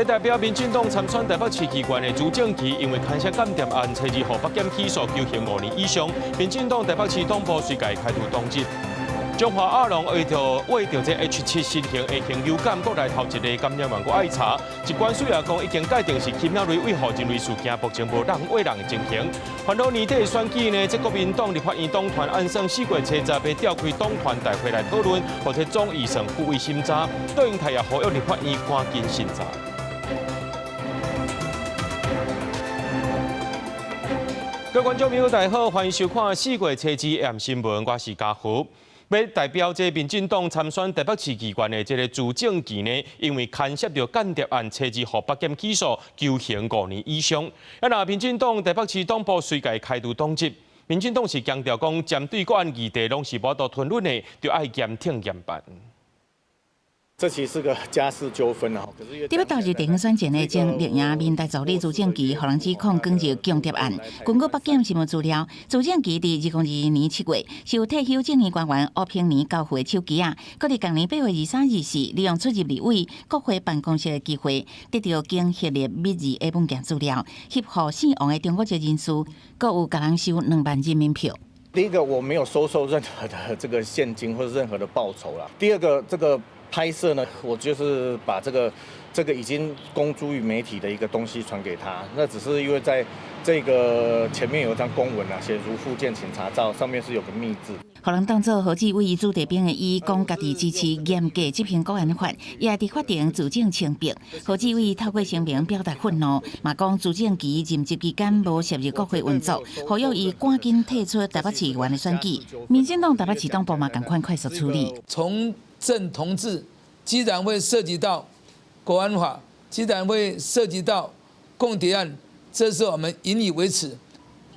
欲代表民進黨參選台北市議員的朱正奇，因為牽涉間諜案，初二予北檢起訴，求刑5年以上。民進黨台北市黨部隨共開除黨籍。彰化阿龍為著這 H7新型的型流感，國內頭一例感染員閣愛查。疾管署也講已經界定是禽鳥類為予人類事件，目前無人餵人的情形。煩惱年底的選舉呢，這國民黨立法院黨團按算4月初十欲召開黨團大會來討論，予這總預算付委審查。卓榮泰也呼籲立法院趕緊審查。各位觀眾朋友，大家好，歡迎收看4月初二AM新聞，我是家豪。欲代表這民進黨參選台北市議員的這个朱正奇呢，因為牽涉著間諜案，初二予北檢起訴，求刑5年以上。啊，若民進黨台北市黨部隨共開除黨籍，民進黨是強調講，針對國安議題攏是無法度吞忍的，著愛嚴懲嚴辦。這其實是個家事糾紛啊！佇欲投入地方選戰的前綠營民代助理朱正奇，予人指控捲入共諜案。根據北檢新聞資料，朱正奇佇2022年7月，受退休政院官員吳平年交付的手機仔，閣佇同年8月23、24，利用出入立委國會辦公室的機會，得著經核列密字的文件資料，翕予姓王的中國籍人士，閣有共人收2萬人民票。第一個，我沒有收受任何的這個現金或者任何的報酬啦。第二個，這個拍攝呢，我就是把這個已經公諸於媒體的一個東西傳給他，那只是因為在這個前面有一張公文啊，寫如附件請查照，上面是有個密字。予人當做何志偉子弟兵的伊，講家己支持嚴格執行國安法，也佇法庭自證清白。何志偉透過聲明表達憤怒，嘛講朱正奇任職期間無涉入國會運作，呼籲伊趕緊退出台北市議員的選舉。民進黨台北市黨部嘛仝款快速處理。從政同志，既然會涉及到國安法，既然會涉及到共諜案，這是我們引以為恥。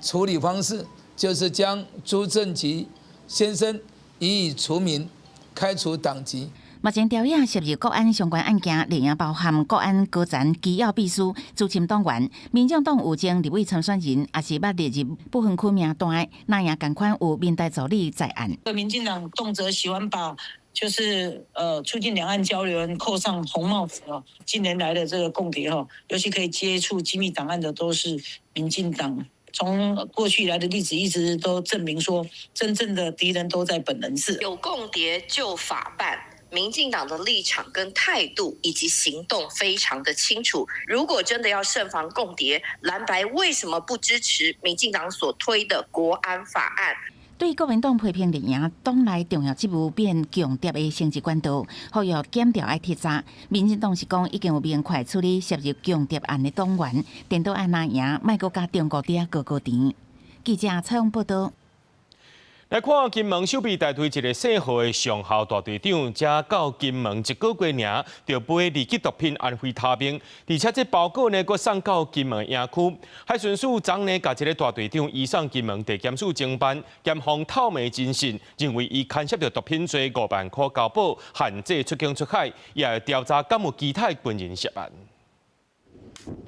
處理方式就是將朱正奇先生予以除名、開除黨籍。目前調查涉入國安相關案件，另外包含國安高層機要秘書、資深黨員、民眾黨有前立委參選人，也是捌列入不分區名單的，那也仝款有民代助理在案。民進黨動輒喜歡把就是促進兩岸交流，扣上紅帽子哦。近年來的這個共諜哈，尤其可以接觸機密檔案的，都是民進黨。從過去以來的例子，一直都證明說，真正的敵人都在本人是。有共諜就法辦，民進黨的立場跟態度以及行動非常的清楚。如果真的要慎防共諜，藍白為什麼不支持民進黨所推的國安法案？對國民黨批評綠營黨內重要職務變共諜的升級管道，呼籲檢調愛徹查。民進黨是講已經有明確處理涉入共諜案的黨員，顛倒愛藍營，莫閣佮中國佇遐高高甜。記者採訪報導。來看金門守備大隊一个姓何的上校大隊長，才到金門一个月爾，就背二級毒品安非他命，而且這包裹呢，閣送到金門營區。海巡署昨呢，共這个大隊長移送金門地檢署偵辦，檢方透明偵訊，認為伊牽涉著毒品罪5萬箍交保，限制出境出海，也會調查敢有其他軍人涉案。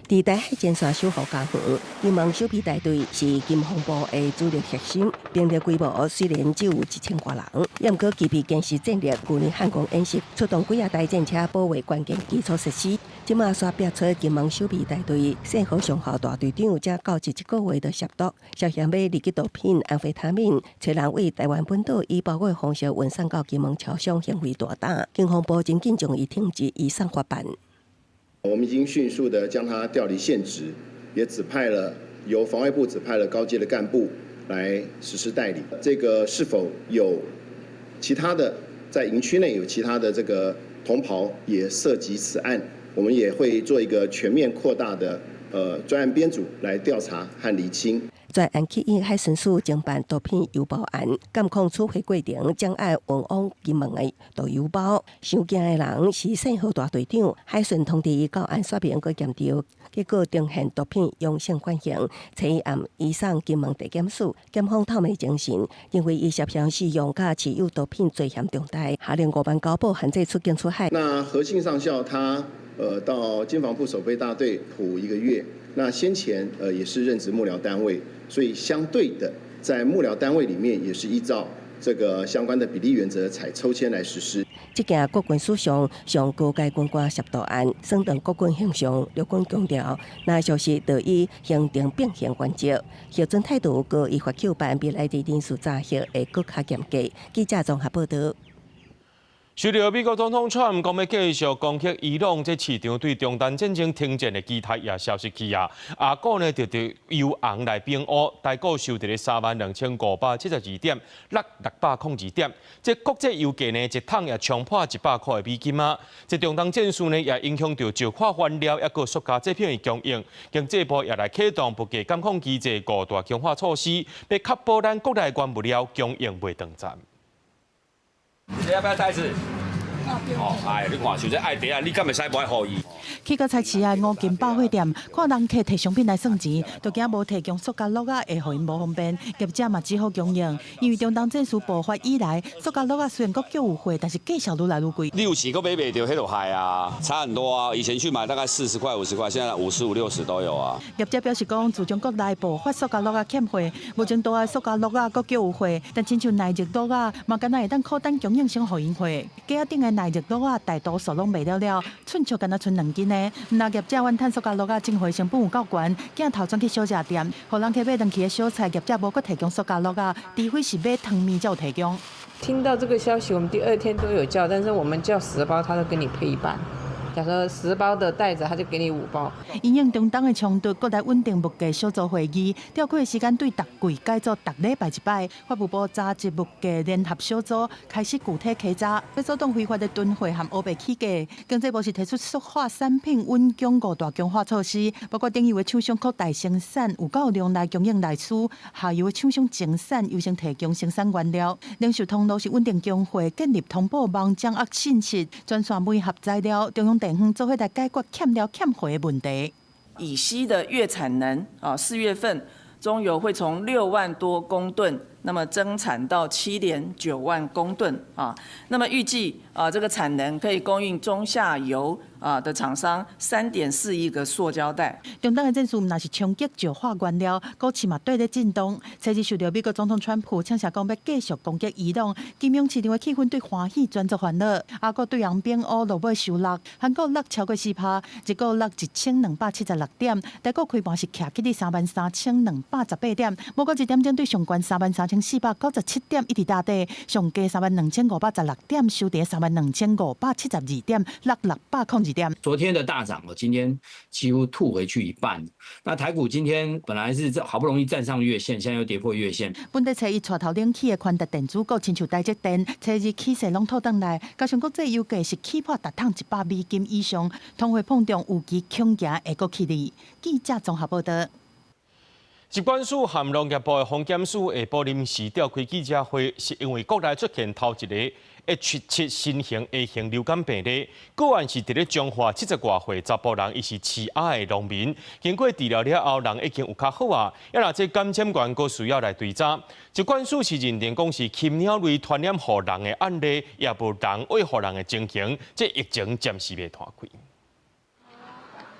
佇台海前線守護家園，金門守備大隊是金防部的主力核心，兵力規模雖然只有1000外人，也毋過具備堅實戰力。舊年漢光演習出動幾仔台戰車保衛關鍵基礎設施，這馬煞爆出金門守備大隊姓何上校大隊長，才到職一個月就涉毒，涉嫌買二級毒品安非他命，揣人對台灣本島以包裹方式運送到金門僑鄉，行為大膽。金防部真緊將伊停職，移送法辦。我們已經迅速的將他調離現職，也指派了由防衛部指派了高階的幹部來實施代理。這個是否有其他的在營區內有其他的這個同袍也涉及此案，我們也會做一個全面擴大的專案編組來調查和釐清。專案起因海巡署偵辦毒品郵包案，監控處理過程將愛運往金門的毒郵包。傷驚的人是姓何大隊長，海巡通知伊到案說明閣檢調，結果呈現毒品陽性反應，初一暗移送金門地檢署，檢方透明偵訊，認為伊涉嫌使用佮持有毒品罪嫌重大，下令5萬交保限制出境出海。那何姓上校他到經防部守備大隊輔一個月，那先前也是任職幕僚單位。所以相對的，在幕僚單位裡面也是依照這個相關的比例原則，採抽籤來實施。這件國軍史上上高階軍官涉毒案，損斷國軍形象。陸軍強調，若屬實就以行動並行原則，核准態度，閣依法扣辦，未來佇人事查核會閣較嚴格。記者綜合報導。隨著美國總統川普講欲繼續攻擊伊朗，這市場對中東戰爭停戰的期待也消失去啊。亞股呢就佇由紅來變烏，台股收佇咧32,572點，落602點。這國際油價呢一桶也衝破100塊的美金啊。這中東戰事呢也影響著石化原料抑閣塑膠製品的供應。經濟部也來啟動物價監控機制五大強化措施，欲確保咱國內原物料供應袂斷絕。你要不要袋子？哦，哎，你看，像這愛袋仔，你敢會使無愛予伊？去到菜市仔五金百貨店，看人客提商品來算錢，就驚無提供塑膠簍仔會予𪜶無方便，業者嘛只好供應。因為中東戰事爆發以來，塑膠簍仔雖然閣叫有貨，但是價數愈來愈貴。60閣買袂著，彼就害啊，差很多啊！以前去買大概40塊、50塊，現在55、60都有啊。業者表示講，自從國內爆發塑膠簍仔欠貨，目前大的塑膠簍仔閣叫有貨，但親像耐熱簍仔，嘛敢若會當靠等供應商予𪜶貨。架仔頂的耐熱簍仔大多數攏賣了了，寸尺敢若賰2斤的。毋但業者怨嘆塑膠簍仔進貨成本有夠懸，鏡頭轉去小食店，予人客買轉去的小菜，業者無閣提供塑膠簍仔，除非是買湯麵才有提供。聽到這個消息，我們第二天都有叫，但是我們叫10包，他都給你配一半。假設10包的袋子，他就給你5包。因應中東的衝突，國內穩定物價小組會議調開的時間對逐季改做逐禮拜一擺。法務部查集物價聯合小組開始具體稽查，欲阻擋非法的囤貨和烏白起價。經濟部是提出塑化產品穩供五大強化措施，包括頂游的廠商擴大生產，有夠量來供應內需；下游的廠商增產，優先提供生產原料。零售通路是穩定供貨，建立通報網掌握信息，專線媒合材料，中央地方做伙來解決欠料欠貨的問題。乙烯的月產能啊，4月份中油會從6萬多公噸，那麼增產到7.9萬公噸啊。那麼預計啊，這個產能可以供應中下游啊的廠商3.4億個塑膠袋。中東的戰事毋但是衝擊石化原料，股市嘛綴咧震動。初日受著美國總統川普嗆聲講欲繼續攻擊伊朗，金融市場的氣氛對歡喜轉做煩惱。亞股對紅變烏，落尾收落，韓股落超過4%，日股落1276點，台股開盤是徛起佇33,218點，無過一點鐘對上懸33,497點一直打底，上低32,516點，收佇32,572點，落602點。昨天的大漲，我今天幾乎吐回去一半。那台股今天本來是好不容易站上月線，現在又跌破月線。本地初一帶頭冷起的寬達電子股，親像台積電，初二起勢攏吐轉來，加上國際油價是起破逐桶100美金以上，通貨膨脹預期恐驚會閣起哩。記者綜合報導。疾管署和農業部的防檢署下晡臨時召開記者會，是因為國內出現頭一個 H7新型 A 型流感病例，個案是佇咧彰化70外歲查埔人，伊是飼鴨的農民，經過治療了後，人已經有較好啊。抑若這感染源閣需要來追查。疾管署是認定講是禽鳥類傳染予人的案例，也無人餵予人的情形，這疫情暫時袂斷開。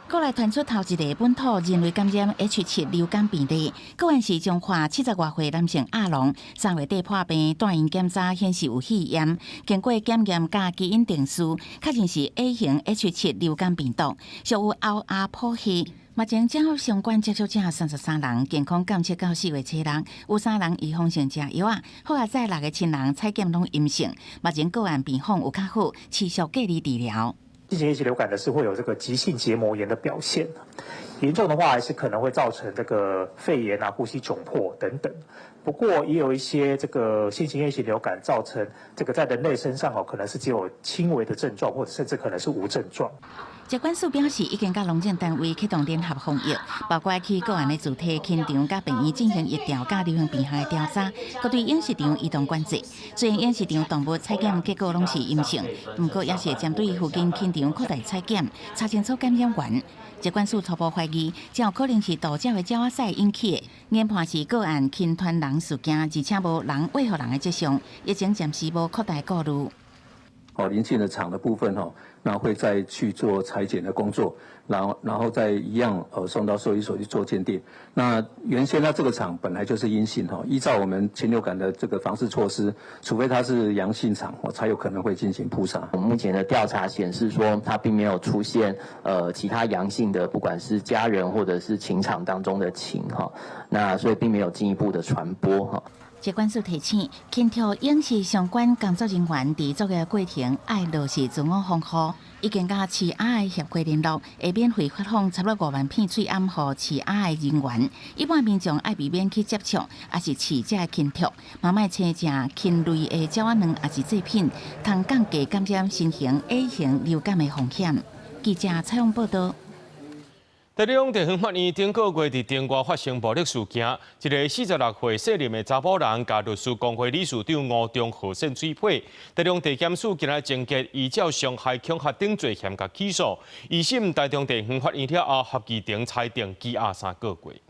國內傳出頭一例本土人類感染 H7流感病例，個案是彰化70外歲男性鴨農，3月底破病，帶院檢查顯示有肺炎，經過檢驗佮基因定序，確認是 A 型 H7流感病毒，屬於歐亞譜系。目前掌握相關接觸者33人，健康監測到4月初6，有三人預防性食藥仔，好佳哉六個親人採檢攏陰性，目前個案病況有較好，持續隔離治療。新型 A 型流感呢是會有這個急性結膜炎的表現，嚴重的話還是可能會造成這個肺炎啊、呼吸窘迫等等。不過也有一些這個新型 A 型流感造成這個在人類身上哦，可能是只有輕微的症狀，或者甚至可能是無症狀。疾管署表示，已經佮農政單位啟動聯合防疫，包括去個案的住宅、禽場佮病院進行疫調佮流行病學的調查，閣對養殖場移動管制。雖然養殖場動物採檢結果攏是陰性，毋過也是會針對附近禽場擴大採檢，查清楚感染源。疾管署初步懷疑，這有可能是渡鳥的鳥仔屎引起的，研判是個案禽傳人事件，而且無人餵予人的跡象，疫情暫時無擴大顧慮。哦，鄰近的場的部分吼，那會再去做採檢的工作，然後再一樣送到獸醫所去做鑑定。那原先呢，這個場本來就是陰性哈，依照我們禽流感的這個防治措施，除非它是陽性場，我才有可能會進行撲殺。我們目前的調查顯示說，它並沒有出現其他陽性的，不管是家人或者是禽場當中的禽哈，那所以並沒有進一步的傳播哈。疾管署提醒，禽畜養殖相關工作人員佇作業過程愛落實自我防護，已經佮飼鴨的協會聯絡，會免費發放差不多5萬片喙罨予飼鴨的人員。一般民眾愛避免去接觸，抑是飼這个禽畜，嘛莫生食禽類的鳥仔卵，抑是製品，通降低感染新型 A 型流感的風險。記者採訪報道。台中地方法院頂個月佇中外發生暴力事件，一个46歲姓林的查某人，共律師公會理事長吳中豪扇喙皮。台中地檢署今仔終結依照傷害、恐嚇等罪嫌共起訴。一審台中地方法院了後，合議庭裁定羈押3個月。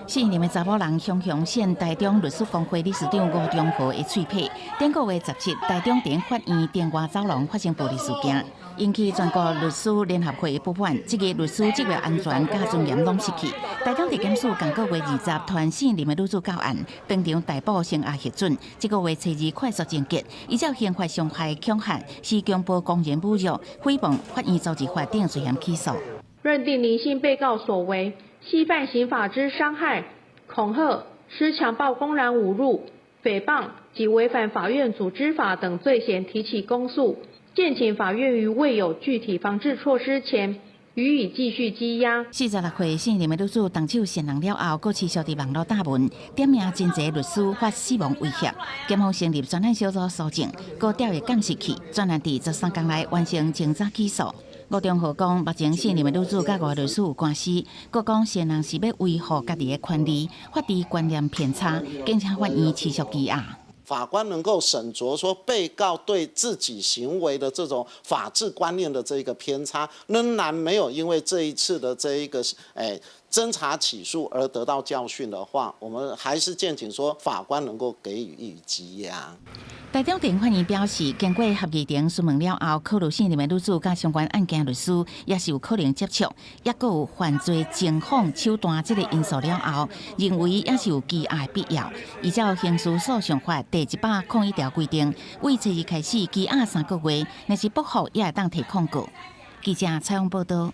姓林的查某人雄雄扇台中律師公會理事長吳中豪的喙皮。頂個月17，台中地法院中外走廊發生暴力事件，引起全國律師聯合會的不滿，這個律師職業安全佮尊嚴攏失去。台中地檢署仝個月20傳姓林的女子到案，當場逮捕聲押核准。這個月初二快速偵結，依照刑法傷害、恐嚇、施強暴、公然侮辱、誹謗、法院組織法等罪嫌起訴。認定林姓被告所為，係犯刑法之傷害、恐嚇、施強暴、公然侮辱、誹謗及違反法院組織法等罪嫌提起公訴，建請法院於未有具體防治措施前，予以繼續羈押。46歲姓林的女子動手扇人了後，閣持續佇網路貼文，點名真濟律師發死亡威脅。檢方成立專案小組搜證，閣調閱監視器，專案佇13工內完成偵查起訴。吳中豪講，目前姓林的女子佮吳律師有官司，閣講扇人是欲維護家己的權利，法治觀念偏差，警察法院持續羈押。法官能夠審酌說，被告對自己行為的這種法治觀念的這個偏差，仍然沒有因為這一次的這一個偵查起訴而得到教訓的話，我們還是建請說法官能夠給予予以羈押。台中地法院表示，經過合議庭詢問了後，考慮姓林的女子佮相關案件律師也是有可能接觸，抑閣有犯罪偵防手段這个因素了後，認為也是有羈押的必要。依照刑事訴訟法第101條規定，對初二開始羈押3個月，若是不服也會當提控告。記者採訪報道。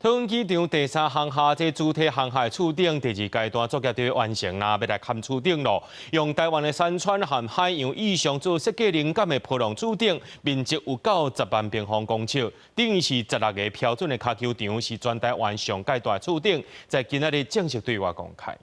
桃園機場第三航廈這主體航廈厝頂第二階段作業就完成啦，欲來崁厝頂咯。用台灣的山川和海洋意象做設計靈感的波浪厝頂，面積有夠10萬平方公尺，等於是16個標準的跤球場，是全台灣上蓋大厝頂，在今仔日正式對外公開。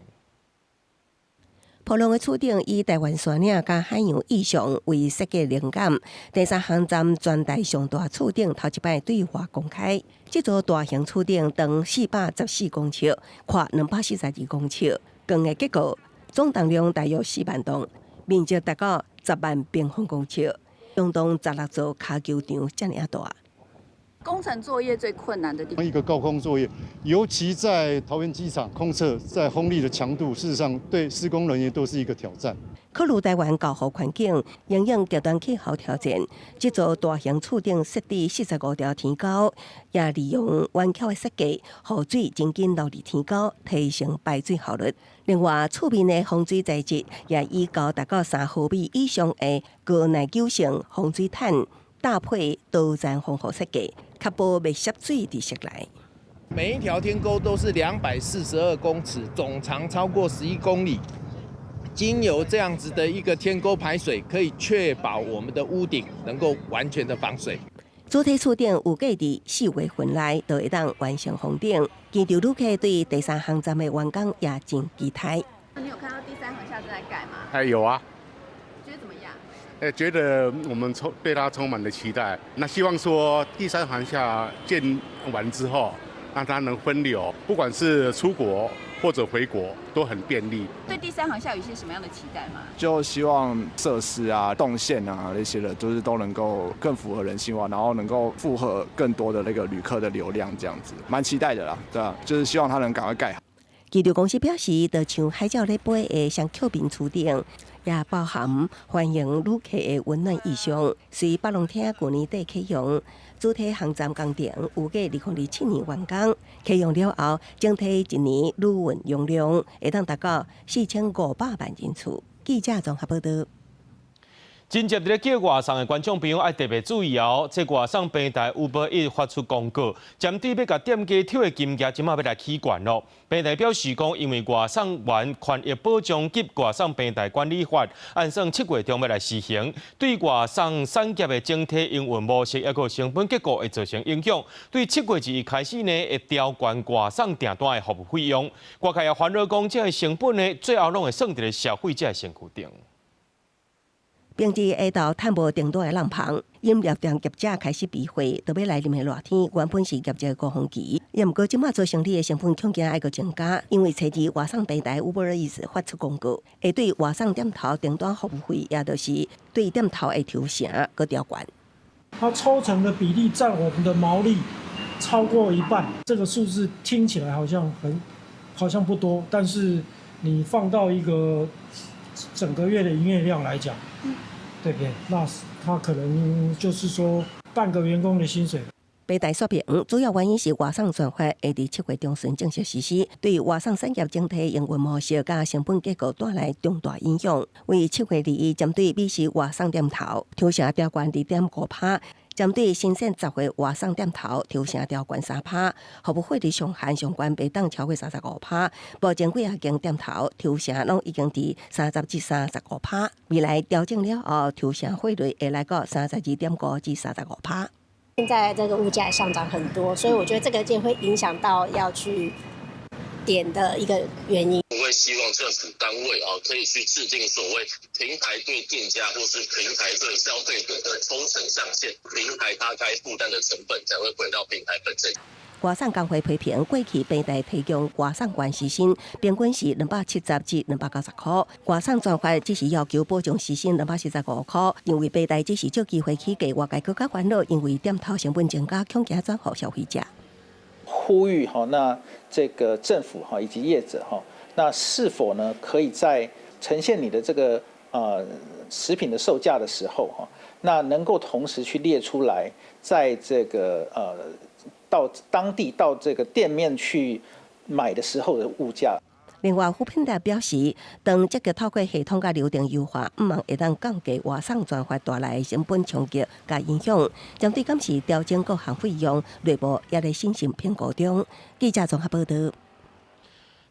波浪的厝頂以台灣山嶺佮海洋意象為設計靈感，第三航站全台上大厝頂頭一擺對外公開。這座大型厝頂長414公尺，闊242公尺，鋼的結構總重量大約4萬噸，面積達到10萬平方公尺，相當16座跤球場遮爾大。工程作業最困難的地方，一個高空作業，尤其在桃園機場空側，在風力的強度，事實上對施工人員都是一個挑戰。考慮台灣高雨環境，因應極端氣候挑戰，這座大型厝頂設置45條天溝，也利用彎曲的設計，予水真緊落佇天溝，提升排水效率。另外，厝面的防水材質也以高達到3毫米以上的高耐久性防水毯，搭配多層防護設計，確保袂澀水佇室內。每一條天溝都是242公尺，總長超過11公里。經由這樣子的一個天溝排水，可以確保我們的屋頂能夠完全的防水。主體厝頂預計佇4月份內就會當完成封頂。機場旅客對第三航站的完工也真期待。你有看到第三航廈正在蓋嗎？哎，有啊。覺得怎麼樣？哎，覺得我們對它充滿了期待。那希望說第三航廈建完之後，讓它能分流，不管是出國或者回國都很便利。對第三航廈有一些什麼樣的期待嗎？就希望設施啊、動線啊那些的，就是都能夠更符合人性化，然後能夠負荷更多的那個旅客的流量，這樣子，蠻期待的啦。對啊，就是希望它能趕快蓋好。機場公司表示，就像海鳥咧飛的雙曲面厝頂，也包含歡迎旅客的溫暖意象。隨北龍廳舊年底啟用，主體航站工程預計2027年完工。啟用了後，整體一年旅運容量會當達到4500萬人次。記者綜合報道。緊接佇咧叫外送的觀眾朋友愛特別注意哦！這外送平台 Uber Eats 發出公告，針對欲共店家抽的金額，這馬欲來起懸囉。平台表示講，因為外送員權益保障及外送平台管理法，按算7月中欲來施行，對外送產業的整體營運模式抑閣成本結構會造成影響。對7月1日開始呢，會調懸外送訂單的服務費用。外界也煩惱講，這个成本呢，最後攏會算佇咧消費者的身軀頂。平日下晝趁無訂單的浪旁，飲料店業者開始避諱，著欲來臨的熱天，原本是業績高峰期，也毋過這馬做生理的成本恐驚愛閣增加，因為初二外送平台 Uber Eats 發出公告，會對外送店頭訂單服務費，也就是對店頭的抽成閣調懸。它抽成的比例佔我們的毛利超過一半，這個數字聽起來好像很好像不多，但是你放到一個整個月的營業量來講，對不對？那他可能就是說半個員工的薪水。平台說明，主要原因是外送專法會佇7月中旬正式實施，對外送產業整體營運模式佮成本結構帶來重大影響。為7月2日，針對美食外送店頭抽成調懸2.5%，針對新鮮雜貨外送店頭抽成調懸3%，服務費率上限上懸袂當超過35%。目前幾仔間店頭抽成攏已經佇30至35%，未來調整了後，抽成費率會來到32.5至35%。現在這個物價上漲很多，所以我覺得這個就會影響到要去點的一個原因。我會希望政府單位啊，可以去制定所謂平台對店家或是平台對消費者的抽成上限，平台它該負擔的成本才會回到平台本身。外送工會批評過去平台提供外送員時薪平均是270至290塊，外送專法只是要求保障時薪245塊，認為平台只是藉機會起價，外界閣較煩惱，因為店頭成本增加，恐驚轉予消費者。呼籲哈，那這個政府哈以及業者哈，那是否呢可以在呈現你的這個食品的售價的時候哈，那能夠同時去列出來，在這個到當地到這個店面去買的時候的物價。另外，foodpanda 表示，當積極透過系統佮流程優化，向望會當降低外送專法帶來的成本衝擊佮影響。針對敢是調整各項費用，內部也咧審慎評估中。記者綜合報道。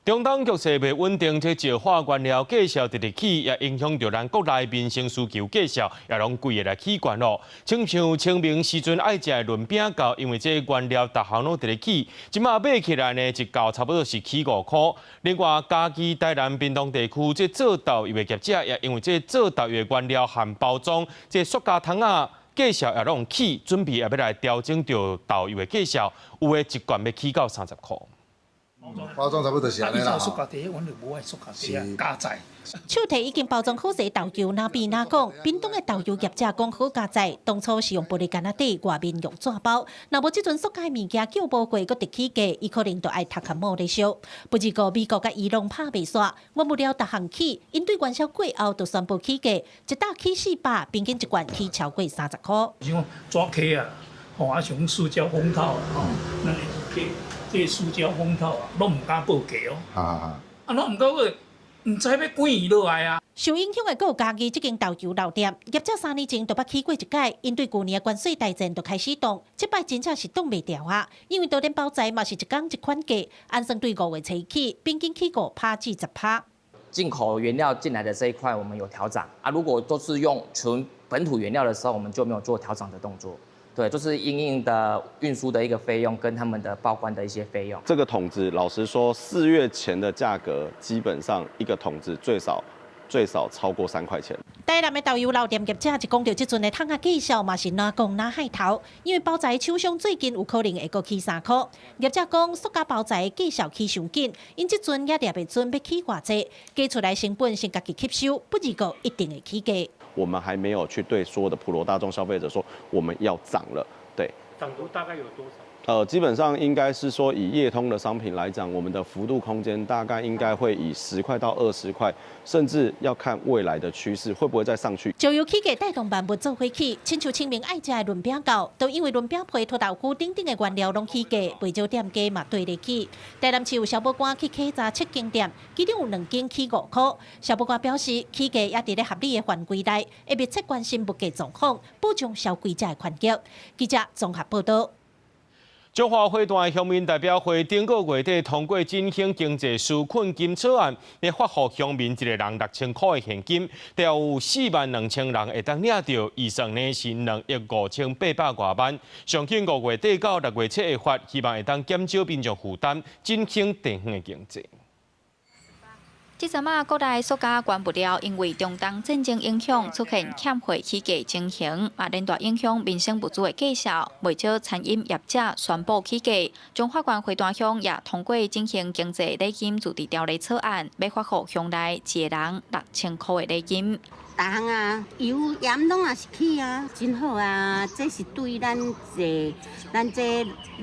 中東局勢袂穩定，這石化原料價數直直起，也影響著咱國內民生需求價數，也攏規个來起懸囉。親像清明時陣愛食的潤餅鉤，因為這原料逐項攏直直起，這馬買起來呢，一鉤差不多是起5塊。另外，嘉義、台南、屏東地區這做豆油的業者，也因為這做豆油的原料和包裝，這塑膠桶仔價數也攏起，準備也欲來調整著豆油的價數，有的一罐欲起到30塊。包裝差不多就是按呢啦。塑膠袋，阮就無愛塑膠袋啊，加載。手提已經包裝好勢豆油，哪比哪講？屏東的豆油業者講好佳哉，當初是用玻璃罐仔底，外面用紙包。若無這陣塑膠物件叫無過，閣直起價，伊可能就愛頭殼摸咧燒。不過美國佮伊朗拍袂煞，原物料逐項起，𪜶對元宵過後就宣布起價，一打起400，平均一罐起超過30塊。是講紙殼啊，吼，啊是講塑膠封套啊，吼，咱這塑膠封套啊，攏毋敢報價哦。啊，攏毋敢報，毋知欲滾伊落來啊。受影響的閣有嘉義這間豆油老店，業者3年前就捌起過一擺，𪜶對舊年的關稅大戰就開始動，這擺真正是擋袂牢啊！因為就連包材嘛是一工一款價，按算對5月初起，平均起5%至10%。進口原料進來的這一塊，我們有調漲啊。如果都是用純本土原料的時候，我們就沒有做調漲的動作。對，就是因應的運輸的一個費用跟他們的報關的一些費用。這個桶子，老實說，4月前的價格基本上一個桶子最少最少超過3塊錢。台南的豆油老店業者一講著這陣的桶仔價數嘛是哪講哪害頭，因為包材廠商最近有可能會閣起3塊。業者講塑膠包材價數起傷緊，𪜶這陣也掠袂準欲起偌濟，加出來成本先家己吸收，不過一定會起價。我們還沒有去對所有的普羅大眾消費者說我們要漲了，對。漲幅大概有多少？基本上應該是說，以業通的商品來講，我們的幅度空間大概應該會以10塊到20塊，甚至要看未來的趨勢會不會再上去。石油起價帶動萬物做伙起，親像清明愛食的潤餅糕，都因為潤餅皮、塗豆腐等等的原料攏起價，袂少店家嘛對咧起。台南市有小寶官去稽查七間店，其中有兩間起5塊。消保官表示，起價也佇咧合理的範圍內，會密切關心物價狀況，保障消費者的權益。記者綜合報道。彰化花壇鄉民代表會頂個月底通過振興經濟紓困金草案，欲發予鄉民一个人6000塊的現金，著有4萬2千人會當領著，預算呢是2億5800外萬。上緊5月底到6月7日發，希望會當減少民眾負擔，振興地方的經濟。這陣仔國內塑膠原物料因為中東戰爭影響，出現欠貨起價情形，嘛連帶影響民生物資的價數，袂少餐飲業者宣布起價。彰化縣花壇鄉也通過振興經濟禮金自治條例草案，欲發予鄉內一个人6000塊的禮金。逐項啊，油鹽攏也是起啊，真好啊，這是對咱這咱這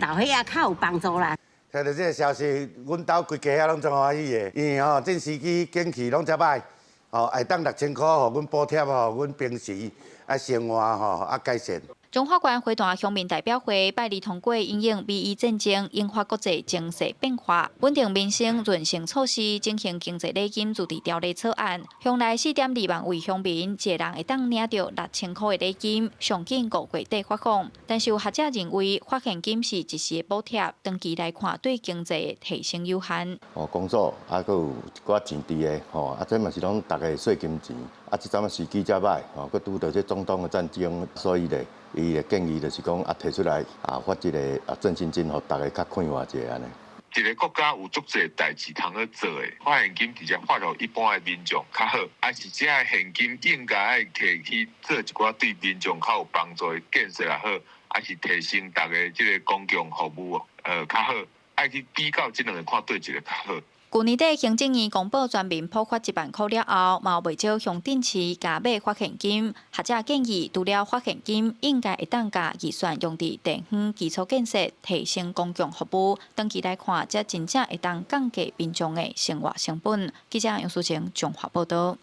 老歲仔較有幫助啦。聽著這个消息，阮兜規家仔攏足歡喜的，因為吼這時機景氣攏遮歹，吼會當6000塊，予阮補貼吼，阮平時啊生活吼啊改善。彰化縣花壇鄉民代表會拜二通過因應美伊戰爭引發國際情勢變化，穩定民生韌性措施，振興經濟禮金自治條例草案，鄉內4.2萬位鄉民，一个人會當領著6000塊的禮金，上緊5月底發放。但是有學者認為，發現金是一時的補貼，長期來看對經濟提升有限。哦，工作啊，閣有一寡錢佇的吼，啊，這嘛是攏逐家稅金錢，啊，這陣仔時機遮歹，吼，閣拄著這中東的戰爭，所以咧。伊的建議就是講啊，提出來啊，發這個啊振興金，予逐家較快活一下按呢。一个國家有足濟代誌通去做的，發現金直接發予一般的民眾較好，還是這个現金應該愛提去做一寡對民眾較有幫助的建設也好，還是提升逐家這个公共服務較好，愛去比較這兩个看佗一个較好。去年底，行政院公布全民普發1萬塊了後，嘛有袂少鄉鎮市加碼發現金。學者建議，除了發現金，應該會當共預算用佇地方基礎建設、提升公共服務。長期來看，才真正會當降低民眾的生活成本。記者楊淑晴綜合報導。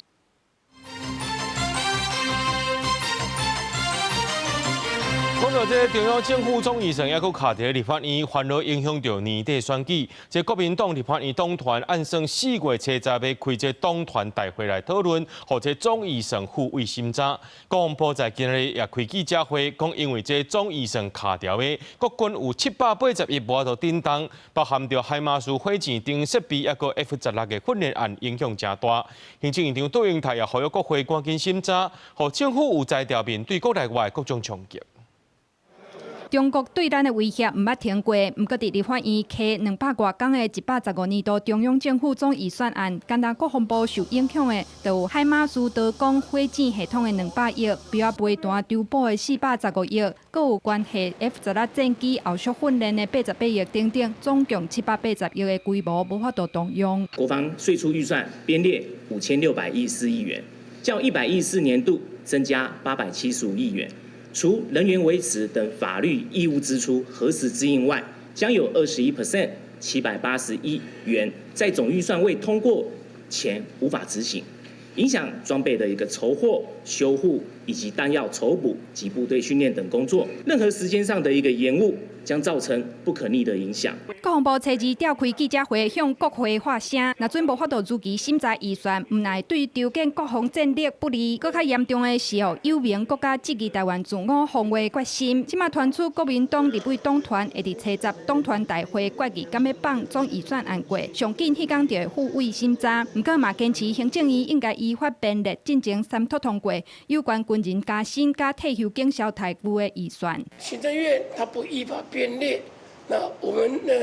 講到這中央政府總預算，猶閣卡佇立法院，煩惱影響著年底選舉。這國民黨立法院黨團按算4月70欲開這黨團大會來討論，予這總預算付委審查。國防部在今日也開記者會，講因為這總預算卡著的，國軍有780億無法度振動，包含著海馬斯火箭彈設備，猶閣 F-16的訓練案影響誠大。行政院長卓榮泰也呼籲國會趕緊審查，予政府有才調面對國內外各種衝擊。中國對咱的威脅毋捌停過，毋過佇立法院提200外工的115年度中央政府總預算案，干焦國防部受影響的，就有海馬斯導彈火箭系統的200億，標仔飛彈修補的415億，閣有關係 F-16戰機後續訓練的88億等等，總共780億的規模無法度動用。國防歲出預算編列5614億元，較114年度增加875億元。除人員維持等法律義務支出核實支應外，將有21% 781元在總預算未通過前無法執行，影響裝備的一個籌貨、修護以及彈藥籌補及部隊訓練等工作。任何時間上的一個延誤，將造成不可逆的影響。國防部初二召開記者會，向國會發聲，若準無法度如期審查預算，毋但對籌建國防戰力不利，閣較嚴重的是哦，有明國家質疑臺灣自我防衛決心。這馬傳出國民黨立委黨團會佇初十黨團大會決議，敢欲放總預算案過，上緊彼工就會付委審查。毋過嘛堅持行政院應該依法編列進前三讀通過有關軍人加薪佮退休警消待遇的預算。行政院他不依法編列，那我們呢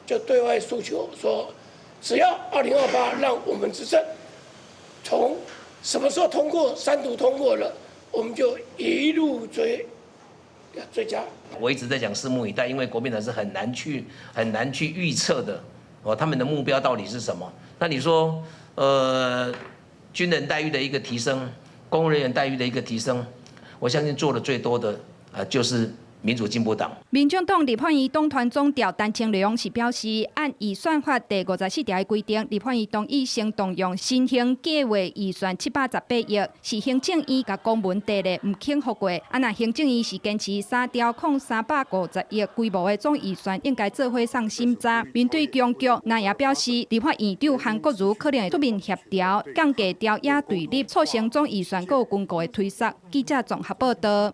就對外訴求說，只要2028讓我們執政，從什麼時候通過三讀通過了，我們就一路追，追加。我一直在講拭目以待，因為國民黨是很難去預測的，哦，他們的目標到底是什麼？那你說，軍人待遇的一個提升，公務人員待遇的一個提升，我相信做的最多的，就是民主進步黨。民眾黨立法院黨團總召陳清良是表示，按預算法第54條的規定，立法院同意先動用新興計劃預算718億，是行政院共公文提的，毋肯覆過。啊，若行政院是堅持3兆零350億規模的總預算應該做伙送審查。面對僵局，那也表示，立法院長韓國瑜可能會出面協調，降低朝野對立，促成總預算閣有軍購的推捒。記者綜合報道。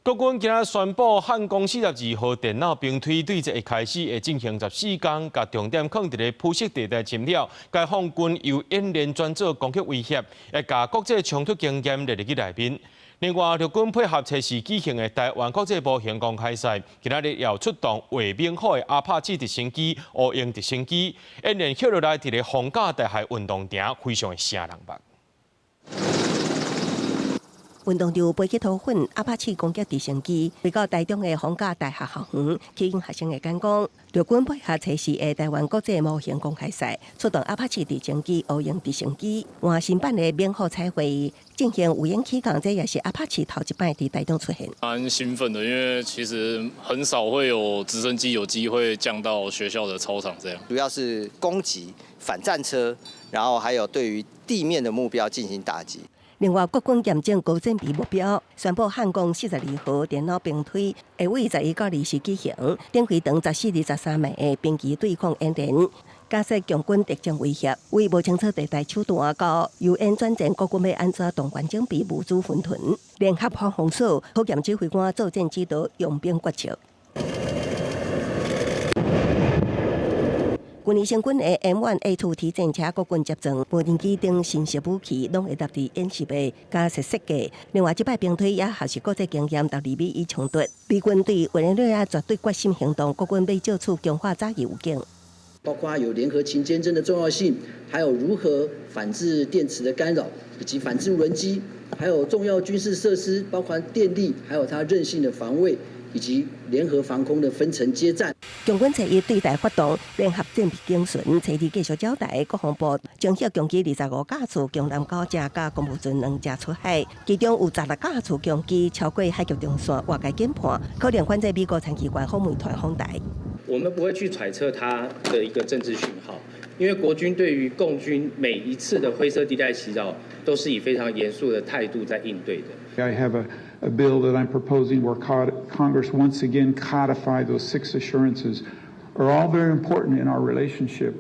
國軍今仔宣布，漢光42號電腦兵推對這一開始會進行14工，共重點囥佇咧灰色地帶侵擾，解放軍由演練轉做攻擊威脅，會共國際衝突經驗列入去內面。另外，陸軍配合測試舉行的台灣國際模型公開賽，今仔日又出動畫猛虎的阿帕契直升機、烏鷹直升機，演練歇落來佇咧逢甲大學運動場，非常的穢人目。運動場飛起塗粉，阿帕契攻擊直升機飛到台中的逢甲大學校園，吸引學生的眼光。陸軍配合測試的台灣國際模型公開賽，出動阿帕契直升機、烏鷹直升機，換新版的猛虎彩繪進行無煙起降，這也是阿帕契頭一擺佇台中出現。蠻興奮的，因為其實很少會有直升機有機會降到學校的操場這樣。主要是攻擊反戰車，然後還有對於地面的目標進行打擊。另外，國軍驗證高戰備目標，宣布漢光42號電腦兵推會為11到20舉行，頂飛長14、23米的兵棋對抗演練，假設共軍敵情威脅，為無清楚地帶手段到由演轉戰，國軍欲按怎動員準備物資分屯，聯合防封鎖，考驗指揮官作戰指導，用兵決策。去年成軍的 M1A2T 戰車、國軍接裝無人機等新式武器，攏會納佇演習的假設設計。另外，這擺兵推也學習國際經驗，獨立美伊衝突。美軍對委內瑞拉絕對決心行動，國軍欲借此強化早期預警。包括有聯合勤監偵的重要性，還有如何反制電磁的干擾，以及反制無人機，還有重要軍事設施，包括電力，還有它韌性的防衛。以及聯合防空的分層接戰。共軍初一對台發動聯合戰備警巡，初二繼續交代國防部偵測共機25架次，共南9隻佮公務船2隻出海，其中有16架次共機超過海峽中線越界檢判，可能反制美國參議員訪問團訪台。我們不會去揣測他的一個政治訊號，因為國軍對於共軍每一次的灰色地帶襲擾，都是以非常嚴肅的態度在應對的。 I have a bill that I'm proposing where Congress once again codify those six assurances are all very important in our relationship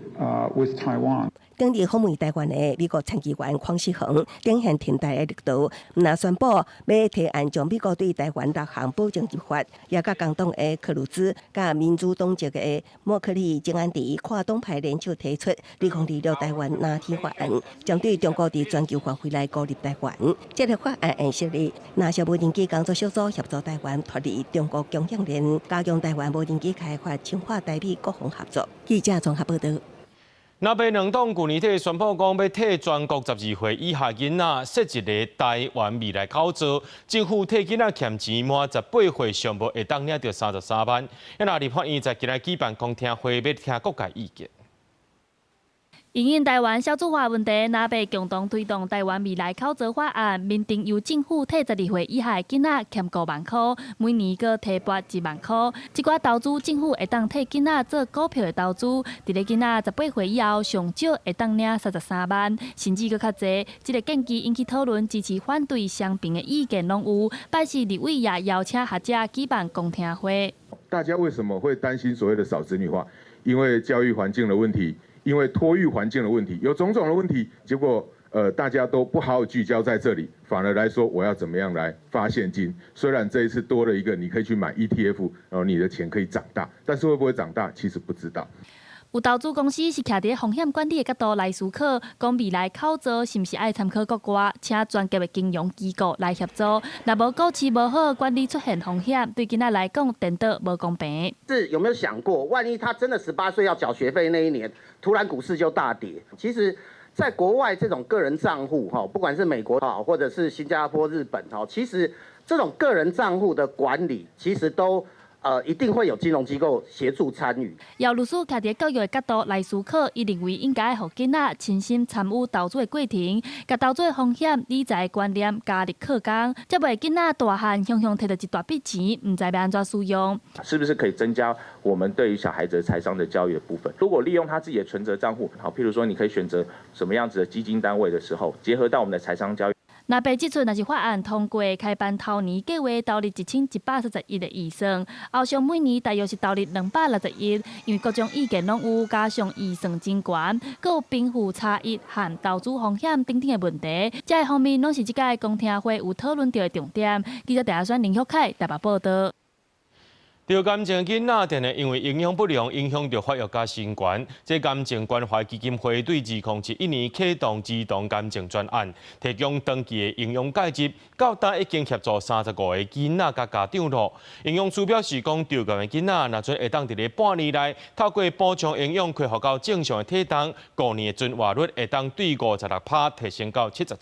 with Taiwan. 頂日訪問台灣的美國參議員黃世恆，展現挺台的力度，毋但宣布欲提案將美國對台灣六項保證入法，也佮共黨的克魯茲、佮民主黨籍的莫克利、鍾安迪跨黨派聯手提出2026台灣藍天法案，針對中國佇全球範圍內孤立台灣。這个法案設立藍色無人機工作小組協助台灣脫離中國供應鏈，加強台灣無人機開發，深化台美國防合作。記者綜合報道。藍白兩黨舊年底宣布講，欲替全國12歲以下囡仔設一个台灣未來口座，政府替囡仔儉錢滿18歲上無會當領著33萬。那立法院在今仔舉辦公聽會，欲聽各界意見。因應台灣少子化問題，藍白共同推動台灣未來口座法案，明定由政府替12歲以下囡仔儉5萬箍，每年閣提撥1萬箍。這寡投資政府會當替囡仔做股票的投資，佇咧囡仔18歲以後，上少會當領33萬，甚至閣較濟。這个建議引起討論，支持、反對雙邊的意見攏有。拜四立委也邀請學者舉辦公聽會。大家為什麼會擔心所謂的少子女化？因為教育環境的問題。因為托育環境的問題，有種種的問題，結果大家都不好好聚焦在這裡，反而來說我要怎麼樣來發現金？雖然這一次多了一個，你可以去買 ETF，然後你的錢可以長大，但是會不會長大，其實不知道。有投資公司是徛佇風險管理的角度來思考，講未來口座是毋是愛參考國外，請專業的金融機構來協助。若無股市無好管理出現風險，對囡仔來講顛倒無公平。是有沒有想過，萬一他真的18歲要繳學費那一年，突然股市就大跌？其實，在國外這種個人賬戶，哈，不管是美國或者是新加坡、日本，哈，其實這種個人賬戶的管理，其實都一定會有金融機構協助參與。姚律師徛佇教育的角度來思考，伊認為應該予囡仔親身參與投資的過程，共投資風險、理財觀念加入課綱，才袂囡仔大漢雄雄提著一大筆錢，毋知欲按怎使用。是不是可以增加我們對於小孩子財商的教育的部分？如果利用他自己的存摺帳戶，好，譬如說你可以選擇什麼樣子的基金單位的時候，結合到我們的財商教育。若白這次若是法案通過，開班頭年計劃投入1131個預算，後續每年大約是投入260億，因為各種意見攏有，加上預算真懸，閣有貧富差異和投資風險等等的問題，這个方面攏是這屆公聽會有討論著的重點。記者鄭阿選林旭凱台北報導。著癌症囡仔，定定因為營養不良影響著發育佮身懸。這癌症關懷基金會對2011年啟動兒童癌症專案，提供長期的營養介入，到今已經協助35個囡仔佮家長囉。營養師表示講，著癌的囡仔若準會當佇咧半年內透過補充營養恢復到正常的體重，5年的存活率會當對56%提升到77%。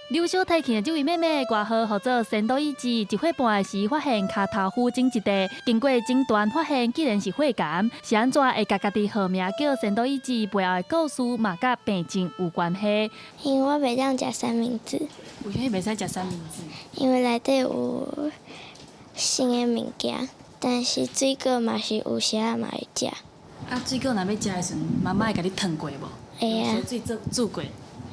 劉小提起的這位妹妹，外號號做仙多伊子，1歲半時發現跤頭趺整一塊，經過診斷發現竟然是血癌，是按怎會共家己號名叫仙多伊子？背後的故事嘛，佮病症有關係。因為我袂當食三明治。為啥物袂使食三明治？因為內底有腥的物件，但是水果嘛是有時仔嘛會食。啊，水果若欲食的時陣，媽媽會共你燙過無？會啊。燒水煮煮過。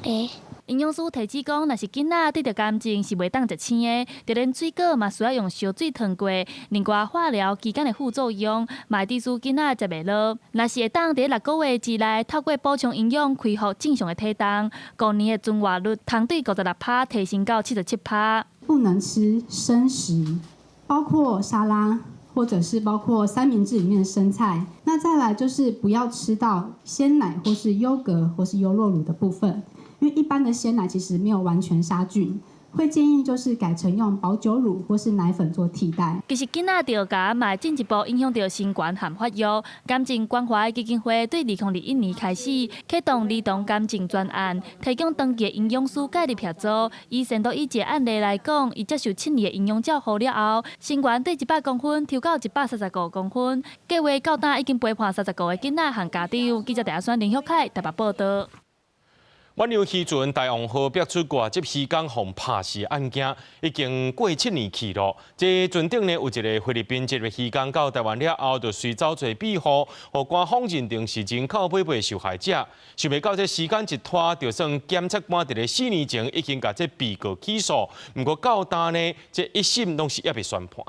會。營養師提醒講，若是囡仔得著癌症是袂當食生的，就連水果嘛需要用燒水燙過。另外，化療期間的副作用，嘛會致使囡仔食袂落。若是會當佇6個月之內透過補充營養恢復正常的體重，5年的存活率通對56%提升到77%。不能吃生食，包括沙拉，或者是包括三明治裡面的生菜。那再來就是不要吃到鮮奶或是優格或是優酪乳的部分。因為一般的鮮奶其實沒有完全殺菌，會建議就是改成用保久乳或是奶粉做替代。其實囡仔著癌嘛會進一步影響著身懸和發育。癌症關懷基金會對2021年開始啟動兒童癌症專案，提供長期營養師介入協助。以仙度以這個案例來講，伊接受7年的營養照護了後，身懸對100公分抽到135公分。計劃到今已經陪伴35個囡仔和家長。記者鄭阿選林旭凱台北報導。遠洋漁船大王號逼出外籍漁工予拍死案件，已經過7年去囉。這船頂呢有一个菲律賓籍的漁工到台灣了後，就隨走揣庇護，予官方認定是人口買賣受害者。想袂到這時間一拖，就算檢察官佇咧4年前已經共這被告起訴，毋過到今呢，這一審攏是猶未宣判。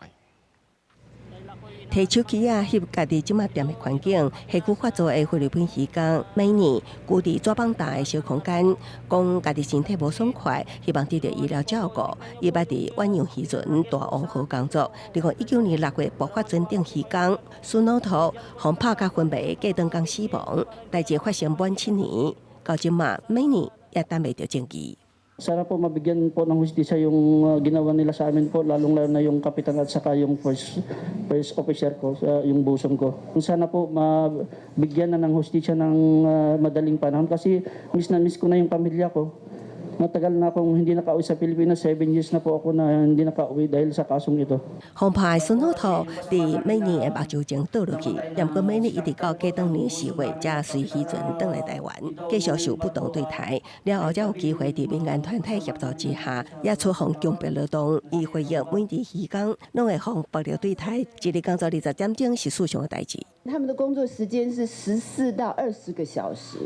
提手機仔翕家己這麼踮的環境，下久發作的菲律賓漁工美尼，龜佇紙板搭的小空間，講家己身體無爽快，希望得著醫療照顧。伊捌佇遠洋漁船大王號工作。2019年6月，爆發船頂漁工孫老頭予拍甲昏迷，隔當工死亡。代誌發生滿7年，到這馬美尼也等袂著證據。 Sana po mabigyan po ng hustisya yung ginawa nila sa amin po, lalong-lalo na yung kapitan at saka yung first officer ko, yung bosun ko. Sana po mabigyan na ng hustisya ng madaling panahon kasi miss na miss ko na yung pamilya ko. Matagal na akong hindi nakauwi sa Pilipinas, 7 years na po ako na hindi nakauwi dahil sa kasong ito. 予拍的孫老頭佇美尼的目睭前倒落去，毋過美尼一直到過當年4月才隨漁船轉來台灣，繼續受不當對待。了後才有機會佇民間團體協助之下，也出予強迫勞動。伊回憶每日漁工攏會予暴力對待，一日工作20點鐘是事常的代誌。他們的工作時間是14到20個小時。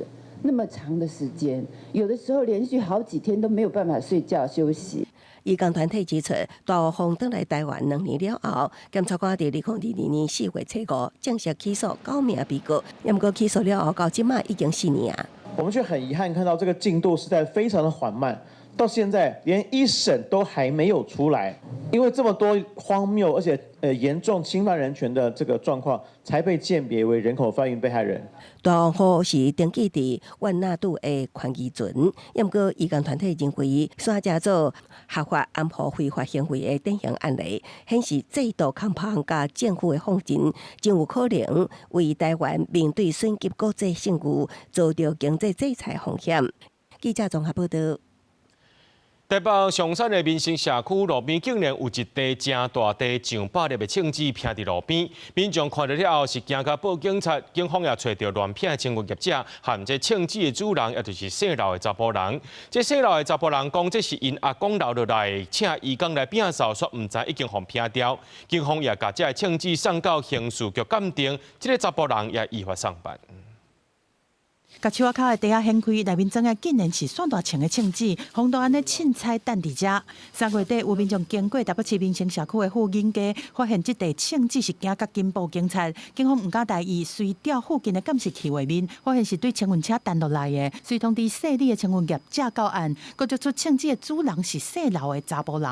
那麼長的時間，有的時候連續好幾天都沒有辦法睡覺休息。義工團體指出，大黃蜂轉來台灣2年了後，檢察官佇2022年4月初5正式起訴九名被告，毋過起訴了後到這馬已經4年啊。我們卻很遺憾看到這個進度實在非常的緩慢，到現在連一審都還沒有出來，因為這麼多荒謬而且嚴重侵犯人權的這個狀況，才被鑑別為人口販運被害人。大王號是登記佇越南島的寬漁船，毋過義工團體認為，煞成做合法掩護非法行為的典型案例，顯示制度空縫佮政府的放任，真有可能為台灣面對損及國際信譽，遭著經濟制裁風險。記者綜合報導。台北松山的民生社區路邊竟然有一袋誠大袋上百粒的銃子拚佇路邊，民眾看著了後是驚共報警察，警方也揣著亂拚的清運業者，和這銃子的主人，也就是姓劉的查埔人。這姓劉的查埔人講，這是𪜶阿公留落來，請義工來摒掃，煞毋知已經予拚掉。警方也共這个銃子送到刑事局鑑定，這个查埔人也依法送辦。共樹仔跤的袋仔掀開，內面裝的竟然是蒜大銃的銃子，風度按呢凊彩擲佇遮。3月底有民眾經過台北市民生社區的富錦街，發現這袋銃子是驚佮緊報警察，警方毋敢大意，隨調附近的監視器畫面，發現是對清運車彈落來的，隨通知姓李的清運業者到案，閣抓出銃子的主人是姓劉的查埔人。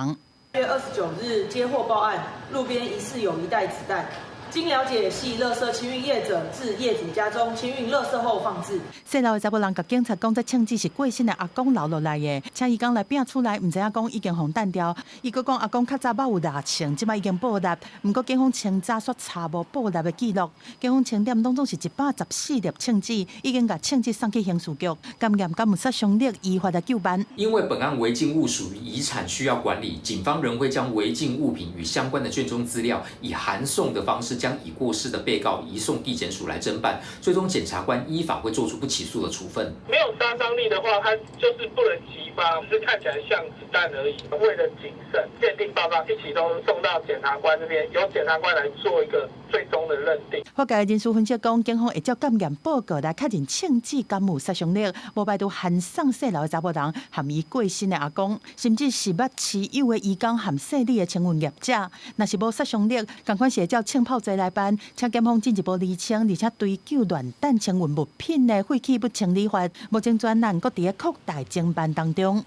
1月29日接獲報案，路邊疑似有一袋子彈。經了解，係垃圾清運業者至業主家中清運垃圾後放置。姓劉的查埔人共警察講，這槍子是過身的阿公留落來的，請義工來摒厝內，毋知影講已經予彈掉。伊閣講阿公較早捌有獵槍，這擺已經報獵，毋過警方清查煞查無報獵的記錄。警方清點攏總是114粒槍子，已經共槍子送去刑事局檢驗，敢有殺傷力，依法來究辦。因為本案違禁物屬於遺產，需要管理，警方仍會將違禁物品與相關的卷宗資料以函送的方式，將已過世的被告移送地檢署來偵辦，最終檢察官依法會做出不起訴的處分。沒有殺傷力的話，它就是不能擊發，只是看起來像子彈而已。為了謹慎，鑑定報告一起都送到檢察官這邊，由檢察官來做一個最終的認定。法界人士分析講，警方會照檢驗報告來確認槍子敢有殺傷力，無排除函送姓劉的查埔人和伊過身的阿公，甚至是捌持有的義工和姓李的清運業者，若是無殺傷力，仝款是會照槍炮罪來辦，請檢方進一步釐清，而且追究亂彈清運物品的廢棄物清理法。目前專案閣佇咧擴大偵辦當中。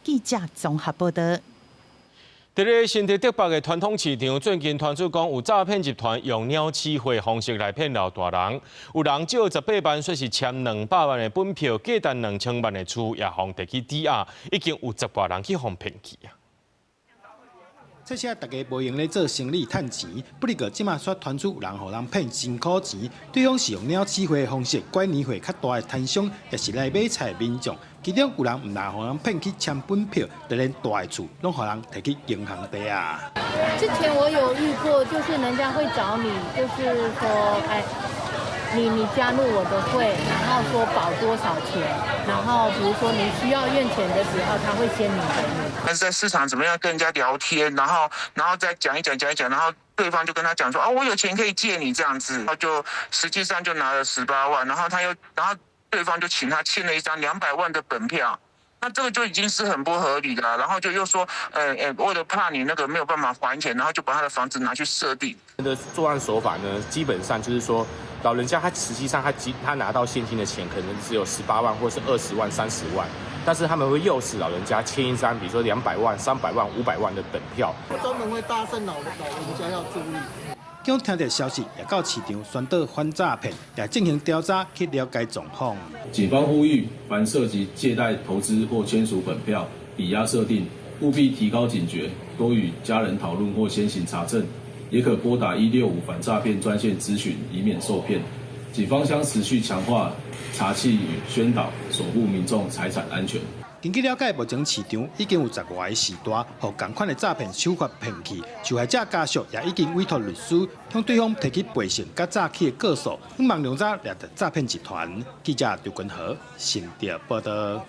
記者綜合報導。佇咧新竹竹北的傳統市場，最近傳出講有詐騙集團用鳥鼠會方式來騙老大人，有人借18萬，說是簽200萬的本票，價值2000萬的厝也予提去抵押，已經有10外人去予騙去啊。這下大家無閒咧做生意趁錢，不過這馬煞傳出有人予人騙辛苦錢，對方是用鳥鼠會的方式拐年歲較大的攤商，也是來買菜的民眾。其中有人毋但予人騙去簽本票，就連大的厝攏予人提去銀行抵押。之前我有遇過，就是人家會找你，就是說，哎，你加入我的會，然後說保多少錢，然後比如說你需要用錢的時候，他會先領給你。但是在市場怎麼樣跟人家聊天，然後再講一講講一講，然後對方就跟他講說，哦，我有錢可以借你這樣子，然後就實際上就拿了十八萬，然後他又，然後對方就請他簽了一張200萬的本票，那這個就已經是很不合理了。然後就又說，為了怕你那個沒有辦法還錢，然後就把他的房子拿去設定。的作案手法呢，基本上就是說，老人家他實際上他拿到現金的錢可能只有十八萬或是20萬、30萬，但是他們會誘使老人家簽一張，比如說200萬、300萬、500萬的本票。專門會搭訕老人家要注意。警方聽到消息，也到市場宣導反詐騙，也進行調查去了解狀況。警方呼籲，凡涉及借貸、投資或簽署本票、抵押設定，務必提高警覺，多與家人討論或先行查證，也可撥打165反詐騙專線諮詢，以免受騙。警方將持續強化查緝與宣導，守護民眾財產安全。根據了解，目前市場已經有10外个序大，予仝款的詐騙手法騙去，受害者家屬也已經委託律師向對方提起賠償佮詐欺的告訴，希望量早掠著詐騙集團。記者劉君和新竹報導。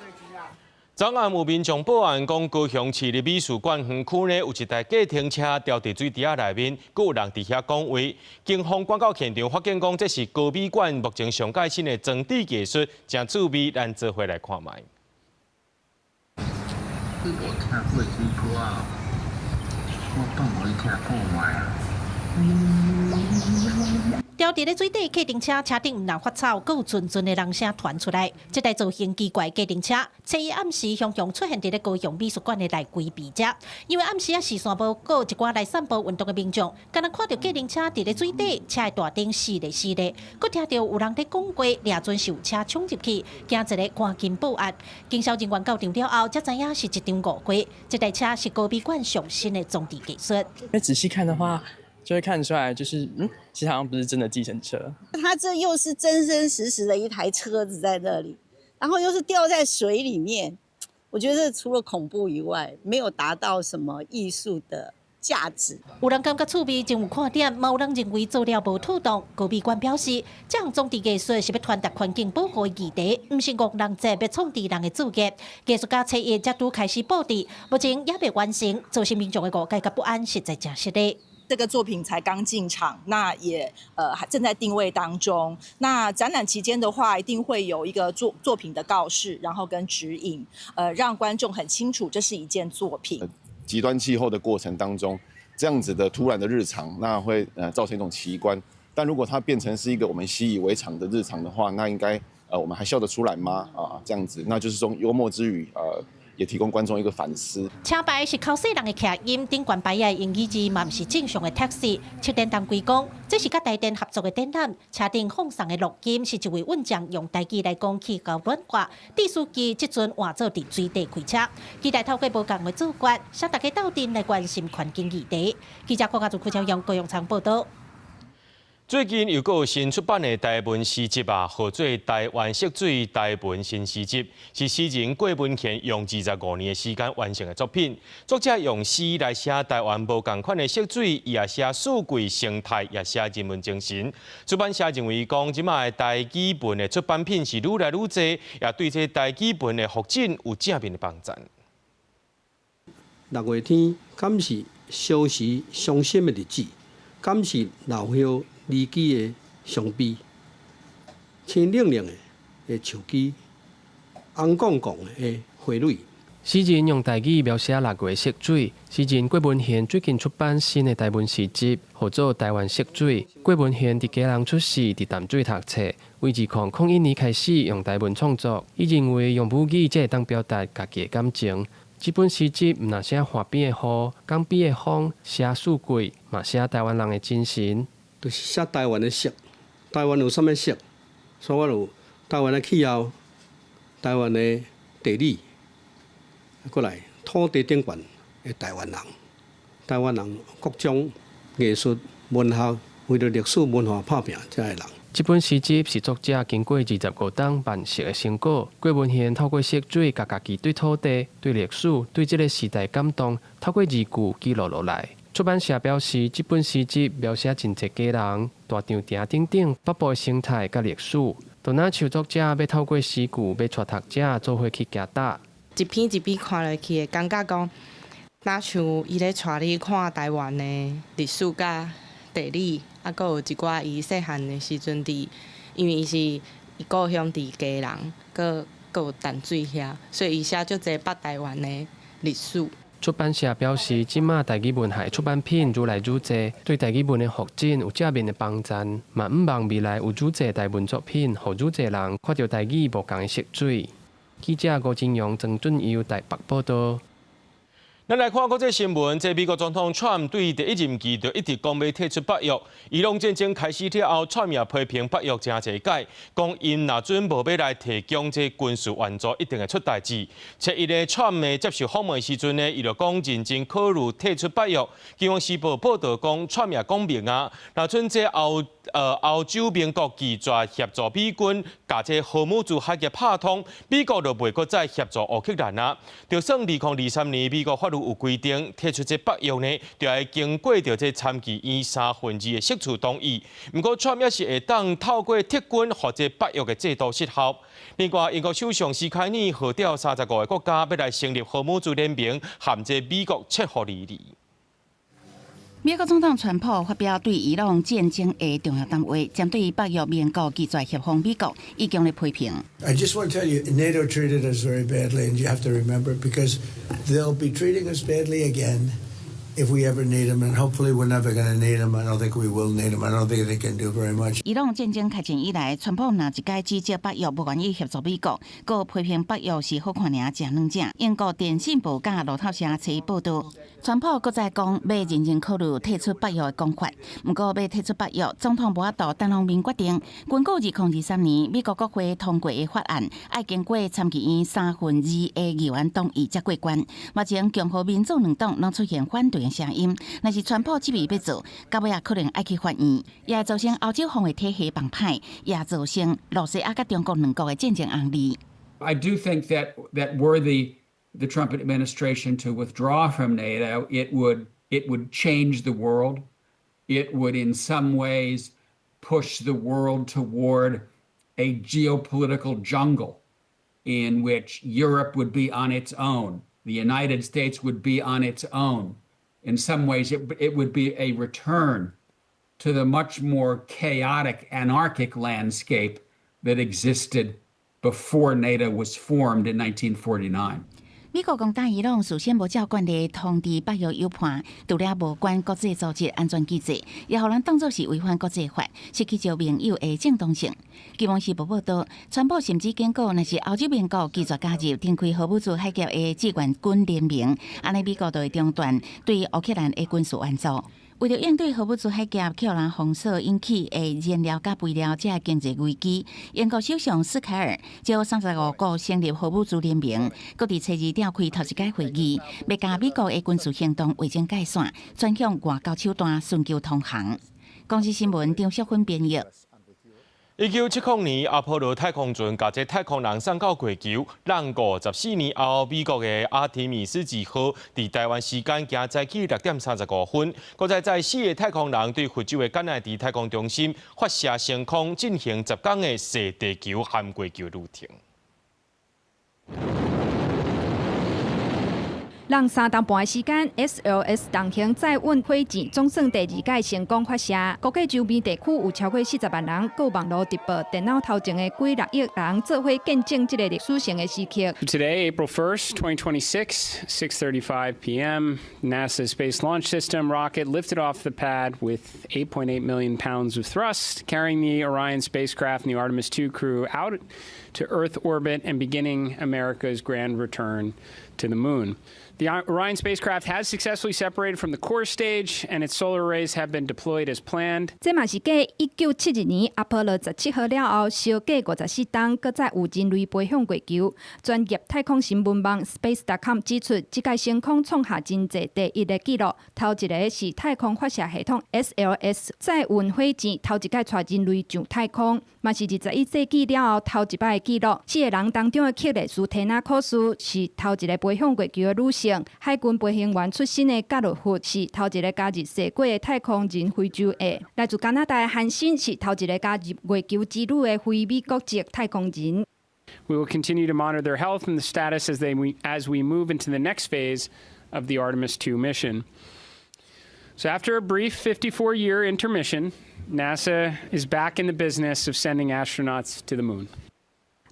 昨暗有民眾報案講，高雄市立美術館園區呢有一台計程車掉佇水池仔內面，閣有人佇遐講話。警方趕到現場，發現講這是高美館目前上蓋新的裝置藝術，誠趣味，咱做伙來看覓。你無聽過這歌啊？我放予你聽看覓啊。掉佇咧水底計程車，車頂毋但發臭，閣有陣陣的人聲傳出來。這台造型奇怪計程車，初一暗時雄雄出現佇咧高雄美術館的內規避遮。因為暗時仔視線無，閣有一寡來散步運動的民眾，敢若看著計程車佇咧水底，車的大燈熄咧熄咧，閣聽著有人佇講話，掠準是有車衝入去，驚一个趕緊報案。警消人員到場了後，才知影是一場誤會。這台車是高美館上新的裝置藝術。因為仔細看的話，就會看出來，就是其實好像不是真的計程車。它這又是真真實實的一台車子在那裡，然後又是掉在水裡面，我覺得除了恐怖以外，沒有達到什麼藝術的價值。有人感覺趣味，真有看點；嘛有人認為做了無妥當。高美館表示，這項裝置藝術是欲傳達環境保護的議題，毋是愚人節欲創治人的志業。藝術家初一才拄開始布置，目前猶未完成，造成民眾的誤解佮不安，實在誠失禮。這個作品才剛進場，那也還正在定位當中。那展覽期間的話，一定會有一個作品的告示，然後跟指引，讓觀眾很清楚這是一件作品。極端氣候的過程當中，這樣子的突然的日常，那會造成一種奇觀。但如果它變成是一個我們習以為常的日常的話，那應該我們還笑得出來嗎？啊，這樣子，那就是說幽默之餘，也提供觀眾一個反思。車牌是口細人的徛音，頂懸牌仔英語字嘛毋是正常的 taxi。策展單位講，這是佮台電合作的展覽，車頂放送的錄音是一位運將用台語來講氣候暖化，肇事機這陣換做佇水底開車，期待透過無仝的做法，使大家鬥陣來關心環境議題。記者郭家祖、柯朝陽、高永昌報道。最近又閣有新出版的台文詩集啊，號做《台灣色水台文新詩集》，是詩人郭文賢用25年的時間完成的作品。作者用詩來寫台灣無仝款的色水，伊也寫四季生態，也寫人文精神。出版社認為講，這擺的台語文的出版品是愈來愈濟，也對這台語文的發展有正面的幫助。六月天，敢是少時傷心的日子？敢是老葉離奇的傷悲？青冷冷的樹枝，紅絳絳的花蕊。詩人用台語描寫六月色水。詩人郭文賢最近出版新的台文詩集，號做《台灣色水》。郭文賢佇基隆出世，佇淡水讀冊，為2001年開始用台文創作。伊認為用母語才會當表達家己的感情。這本詩集毋但寫岸邊的雨、港邊的風，寫四季，嘛寫台灣人的精神。就是寫台灣的色，台灣有啥物色？所以我有台灣的氣候、台灣的地理，過來土地頂懸的台灣人，台灣人各種藝術、文學，為著歷史文化拍拚這的人。這本詩集是作者經過25冬慢熟的成果。郭文賢透過色水，共家己對土地、對歷史、對這个時代感動，透過字句記錄落來。出版社表示，這本詩集描寫真濟家人、大稻埕等等北部的生態佮歷史。就若像作者欲透過詩句，欲帶讀者做伙去行搭。一篇一篇看落去，會感覺講，若像伊咧帶你看台灣的歷史佮地理，啊，閣有一寡伊細漢的時陣佇，因為伊是伊故鄉佇基隆，閣閣有淡水遐，所以伊寫足濟北台灣的歷史。出版社表示，這馬台語文學出版品愈來愈濟，對台語文的發展有正面的幫助。嘛，向望未來有愈濟台文作品，予愈濟人看著台語無仝的色水。記者吳金陽、曾俊佑台北報道。咱來看國際新聞，這美國總統川普對第一任期就一直講欲退出北約。伊朗戰爭開始了後，川普也批評北約誠濟擺，講𪜶若準無欲來提供這軍事援助，一定會出代誌。七日咧，川普接受訪問時陣呢，伊就講認真考慮退出北約。金融時報報導講，川普也講明啊，若準這歐洲盟國拒絕協助美軍，共這荷姆茲海峽拍通，美國就袂閣再協助烏克蘭啊。就算2023年美國法律有規定，退出這北約呢，就愛經過著這參議院三分二的席次同意。毋過，川普也是會當透過撤軍，予這北約的制度失效。另外，英國首相施凱爾號召35個國家欲來成立荷姆茲聯盟，和這美國切腹離離。美國總統川普發表對伊朗戰爭的重要談話，針對北約盟國拒絕協防美國，伊強烈批評。 I just want to tell you, NATO treated us very badly, and you have to remember because they'll be treating us badly again if we ever need them, and hopefully we're never going to need them. I don't think we will need them. I don't think they can do very much. 伊朗戰爭開戰以來，川普若一擺指責北約無願意協助美國，閣批評北約是好看爾誠軟正。英國電信報佮路透社初報導，川普閣再講欲認真考慮退出北約的講法。毋過欲退出北約，總統無法度單方面決定。根據2023年美國國會通過的法案，愛經過參議院三分二的議員同意才過關。目前共和民主兩黨攏出現反對的聲音，若是川普這擺欲做，到尾仔可能愛去法院，也會造成歐洲防衛體系崩壞，也造成露西亞佮中國兩國的戰爭紅利。 I do think that were the The Trump administration to withdraw from NATO, it would change the world. It would in some ways push the world toward a geopolitical jungle in which Europe would be on its own, the United States would be on its own. In some ways, it would be a return to the much more chaotic, anarchic landscape that existed before NATO was formed in 1949. 美國攻打伊朗，事先無照慣例通知北約友伴，除了無關國際組織安全機制，也予人當作是違反國際法，失去招盟友的正當性。金融時報報導，川普甚至警告，若是歐洲盟國拒絕加入展開荷姆茲海峽的志願軍聯盟，按呢美國就會中斷對烏克蘭的軍事援助。為著應對荷姆茲海峽予人封鎖引起的燃料佮肥料這經濟危機，英國首相斯凱爾召35國成立荷姆茲聯盟，閣佇初二召開頭一屆會議，欲共美國的軍事行動劃清界線，轉向外交手段尋求通航。公視新聞張淑芬編譯。1970年，阿波羅太空船共這太空人送到月球。咱54年後，美國的阿提米斯2號，佇台灣時間今早起6點35分，閣再載四个太空人對佛州的甘迺迪太空中心發射升空，進行10工的踅地球和月球旅程。人3點半的時間，SLS 重型載運火箭總算第二擺成功發射。估計周邊地區有超過40萬人，閣有網路直播、電腦頭前的幾六億人做伙見證這个歷史性的時刻。 Today, April 1st, 2026, 6:35 p.m., NASA Space Launch System rocket lifted off the pad with 8.8 million pounds of thrust, carrying the Orion spacecraft and the Artemis 2 crew out to Earth orbit and beginning America's grand return to the moon. The Orion spacecraft has successfully separated from the core stage, and its solar arrays have been deployed as planned. 這嘛是繼1972年阿波羅17號了後，相隔54冬，閣再有人類飛向月球。專業太空新聞網 Space.com 指出，這屆升空創下真濟第一个紀錄。頭一个是太空發射系統 SLS 載運火箭頭一擺帶人類上太空，嘛是21世紀了後頭一擺的紀錄。四个人當中的克里斯提納科斯是頭一个飛向月球的女性。海軍飛行員出身的加洛夫是頭一个加入踅過的太空人非洲裔。來自加拿大的韓森是頭一个加入月球之旅的非美國籍太空人。 We will continue to monitor their health and the status as we move into the next phase of the Artemis 2 mission. So after a brief 54-year intermission, NASA is back in the business of sending astronauts to the moon.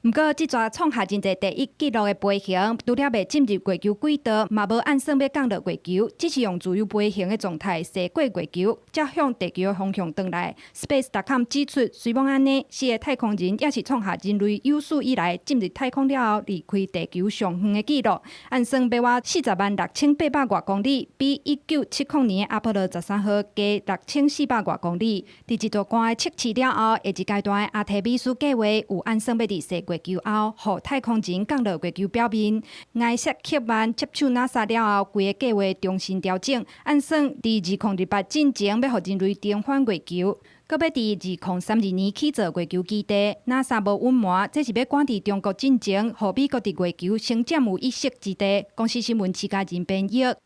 毋過，這逝創下真濟第一紀錄的飛行，除了未進入月球軌道，嘛無按算欲降落月球，只是用自由飛行的狀態踅過月球，才向地球的方向轉來。Space.com 指出，雖罔按呢，四个太空人也是創下人類有史以來進入太空了後離開地球上遠的紀錄。按算欲倚40萬6800外公里，比1970年的阿波羅13號加6400外公里。佇一大關的測試了後，下一階段的阿提米斯計畫有按算欲佇踅月球後，予太空人降落月球表面。埃塞克曼接手 NASA 了後，規个計畫重新調整，按算佇2028進前欲予人類重返月球，閣欲佇2032年起造月球基地。NASA 無隱瞞，這是欲趕佇中國進前，予美國佇月球先佔有一席之地。公視新聞徐家仁編譯。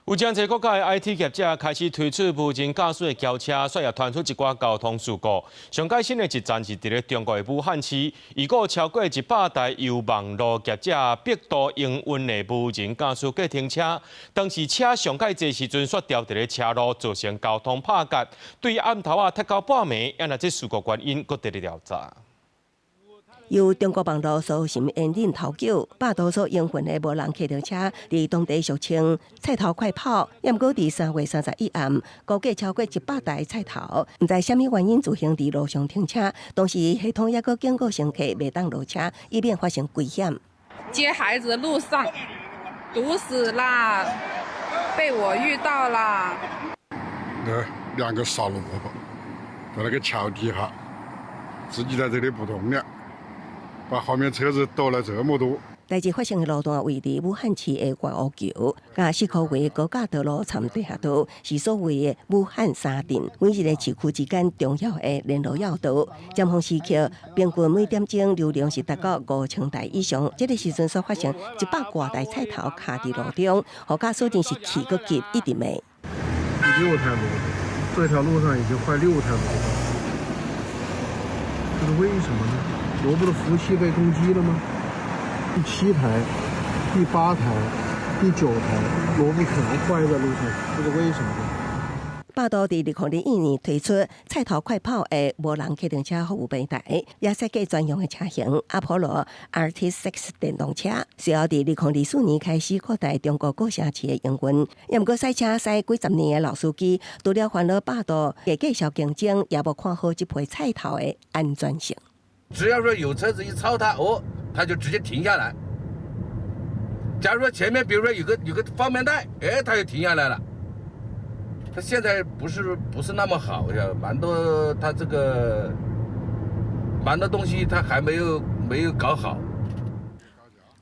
有真濟國家的 IT 業者開始推出無人駕駛的轎車，煞也傳出一寡交通事故。上蓋新的一站是佇咧中國的武漢市，預估超過100台由網路業者百度營運的無人駕駛計程車，當時車上蓋濟時陣，煞掉佇咧車路，造成交通拍結。對暗頭仔踢到半暝，啊若這事故原因閣佇咧調查。由中國網路搜尋引擎頭叫，百度所營運的無人客車，佇當地俗稱“菜頭快跑”。毋過佇3月31暗，估計超過100台菜頭，毋知啥物原因自行佇路上停車，同時系統猶閣警告乘客袂當落車，以免發生危險。接孩子路上堵死啦，被我遇到啦。那兩個傻蘿蔔在那個橋底下，自己在這裡不動了。把後面車子堵了這麼多。代誌發生的路段位佇武漢市的外湖橋，佮四箍圍高架道路摻地下道，是所謂的武漢三鎮每一個市區之間重要的聯絡要道。尖峰時刻，平均每點鐘流量是達到5000台以上。這個時陣所發生100外台菜頭卡佇路中，予駕駛真是氣閣急，一直罵。第六台摩托，這條路上已經壞六台摩托，這是為什麼呢？蘿蔔的服務器被攻擊了嗎？第七台、第八台、第九台蘿蔔全壞在路上，這是為什麼呢？百度佇2021年推出菜頭快跑的無人計程車服務平台，也設計專用的車型阿波羅 RT6 電動車。隨後佇2024年開始擴大中國各城市的營運。也毋過賽車賽幾十年的老司機，除了煩惱百度的繼續競爭，也無看好這批菜頭的安全性。只要說有車子一超它，哦，它就直接停下來。假如說前面，比如說有個方便帶，哎，它就停下來了。它現在不是那麼好，蠻多，它這個蠻多東西它還沒有搞好。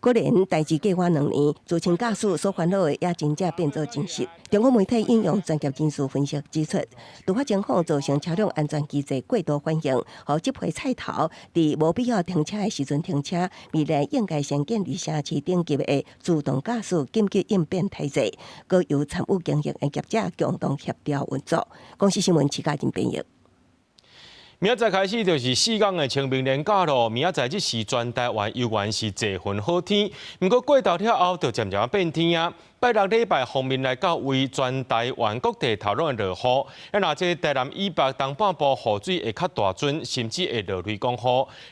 果然，代誌過2年，自動駕駛所煩惱的也真正變做真實。中國媒體引用專業人士分析指出，突發情況造成車輛安全機制過度反應，予這批菜頭佇無必要停車的時陣停車。未來應該先建立城市等級的自動駕駛緊急應變體制，閣由參與經營的業者共同協調運作。公視新聞徐嘉仁編譯。明仔載開始就是4天的清明連假咯。明仔載這時全台灣猶原是濟雲好天，毋過過晝了後就漸漸變天啊。拜六禮拜鋒面來到位，全台灣各地頭攏會落雨。啊，若這台南以北東半部雨水會較大陣，甚至會落雷公雨。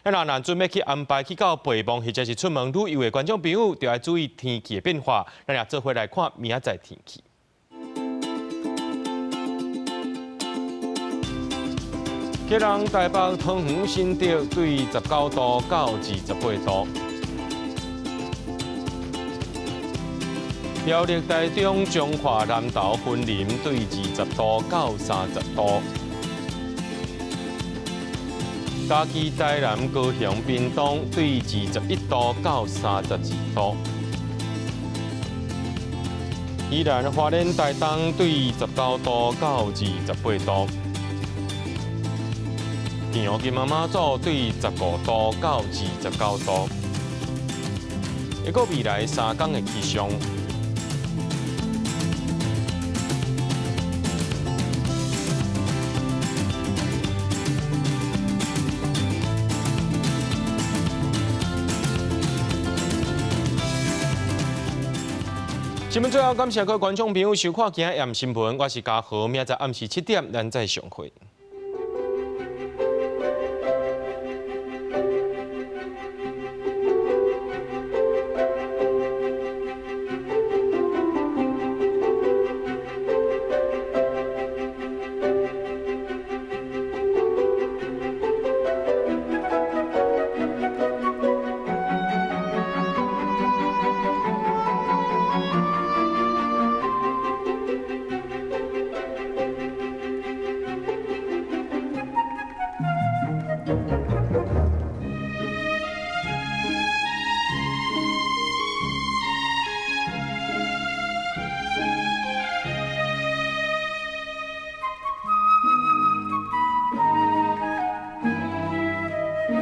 啊，若若準備去安排去到陪望或者是出門旅遊的觀眾朋友，就愛注意天氣的變化。咱也做伙來看明仔載天氣。基隆、台北、桃園、新竹對19度到28度；苗栗、台中、彰化、南投、雲林對20度到30度；嘉義、台南、高雄、屏東對21度到32度；宜蘭、花蓮、台東對19度到28度。平陽金馬馬祖對15度到29度，一個未來3天的氣象。新聞最後感謝各位觀眾朋友收看今日暗新聞，我是嘉豪，明仔載暗時7點，咱再相會。